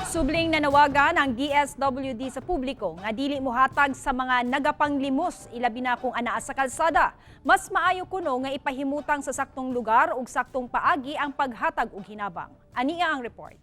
Subling nanawagan ang DSWD sa publiko nga dili mohatag sa mga nagapanglimos, ilabi na kung anaa sa kalsada. Mas maayo kuno nga ipahimutang sa saktong lugar ug saktong paagi ang paghatag og hinabang. Ania ang report.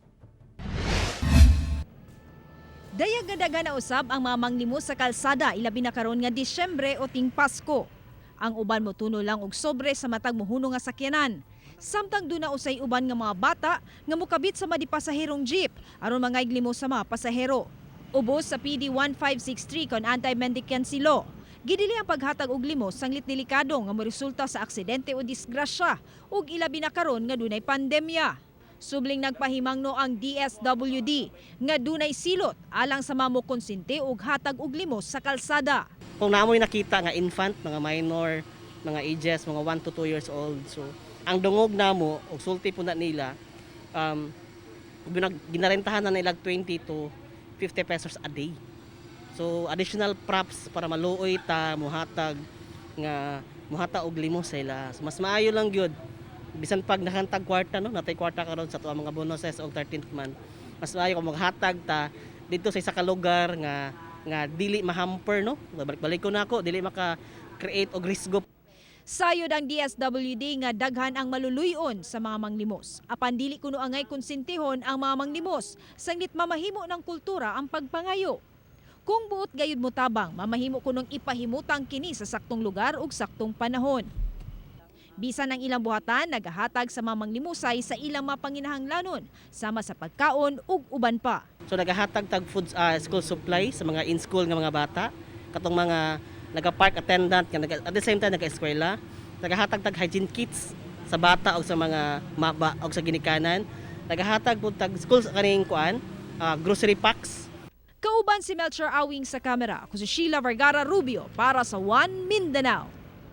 Dayag nga daghan na usab ang mga manglimos sa kalsada, ilabi na karon nga Disyembre o ting Pasko. Ang uban motuno lang og sobre sa matag muhunong nga sakyanan. Samtang duna usay uban nga mga bata nga mokabit sa madipasaherong jeep aron mangayog limos sa mga pasahero. Ubos sa PD 1563 kon anti-mendicancy law. Gidili ang paghatag og limos sanglit delikado nga moresulta sa aksidente o disgrasya ug ilabi na karon nga dunay pandemya. Subling nagpahimangno ang DSWD nga dunay silot alang sa mamokonsente og hatag og limos sa kalsada. Kung namoy nakita nga infant, mga minor, mga ages, mga 1 to 2 years old. So, ang dungog namo og sulti po na nila, ginarentahan na nila 20 to 50 pesos a day. So, additional props para maluoy ta muhatag nga muhatag og limos sila. So, mas maayo lang gyud bisan pag nakantag kwarta, no, natay kwarta karon sa tuwa mga bonuses og 13th month. Mas maayo kung maghatag ta dito sa isa ka lugar nga nga dili mahamper, no. Balik-balik ko na ako, dili maka create og risgo. Sayod ang DSWD nga daghan ang maluluyon sa mga manglimos. Apan dili kuno angay konsentihon ang mga manglimos sanglit mamahimo ng kultura ang pagpangayo. Kung buot gayud mo tabang, mamahimo kunong ipahimutang kini sa saktong lugar ug saktong panahon. Bisan ang ilang buhatan, nagahatag sa mga manglimosay sa ilang mga panginahanglanon, sama sa pagkaon ug uban pa. So nagahatag tag food, school supply sa mga in-school nga mga bata, katong mga naga-park attendant nga at the same time naga-eskwela, nagahatag tag hygiene kits sa bata o sa mga maba o sa ginikanan, nagahatag pud tag school sa kaning kuan, grocery packs. Kauban si Melchor Awing sa kamera. Ako si Sheila Vergara Rubio para sa One Mindanao.